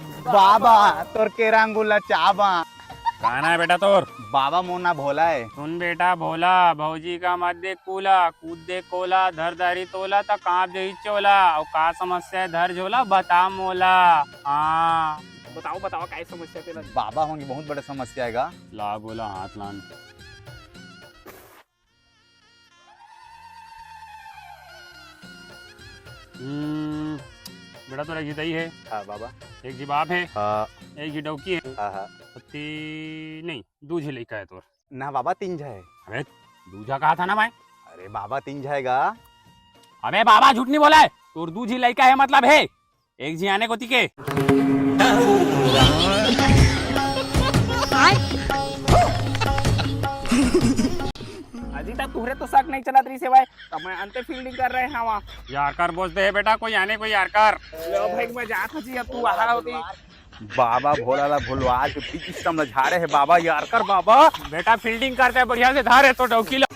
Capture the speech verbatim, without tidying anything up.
बाबा, तोर केरा अंगुल ला चाबा। कहां ना हे बेटा तोर? बाबा, मोर ना भोला हे। सुन बेटा भोला, भौजी का मत देख कूला, कूद दे कोला, धर दारी तोला, त कांप जही चोला। अउ का समस्या हे धर झोला, बता मोला। हां। बताओ, बताओ, काय समस्या तेला? बाबा होंगे, बहुत बड़ा समस्या हे गा। ला बोला हाथ लान। हम्म, बेटा तोर एक झी दाई हे। हां बाबा। एक झी बाप हे। हां। एक झी डौकी हे। हां, हां। अति नहीं, दू झी लइका हे तोर। ना बाबा, तीन झा हे। अबे, दू झा कहा था ना मैं? अरे बाबा, तीन झा हे गा। अबे बाबा, झूठ नहीं बोला हे। तोर दू झी लइका हे मतलब हे। एक झी आने कोती के। अजी, त तुहरे तो शक नहीं चलत रहिस हे भाई, त मैं अंते फील्डिंग कर रहे हवा। यार कर बोस दे बेटा, कोई आने कोई यार कर। लो भाई, मैं जात हूं जी, अब तू आहा होती। बाबा भोला ला भुलवा के पिच सिस्टम ला झाड़े हे बाबा, यार कर बाबा। बेटा फील्डिंग करते बढ़िया से धारे तो डौकी ला।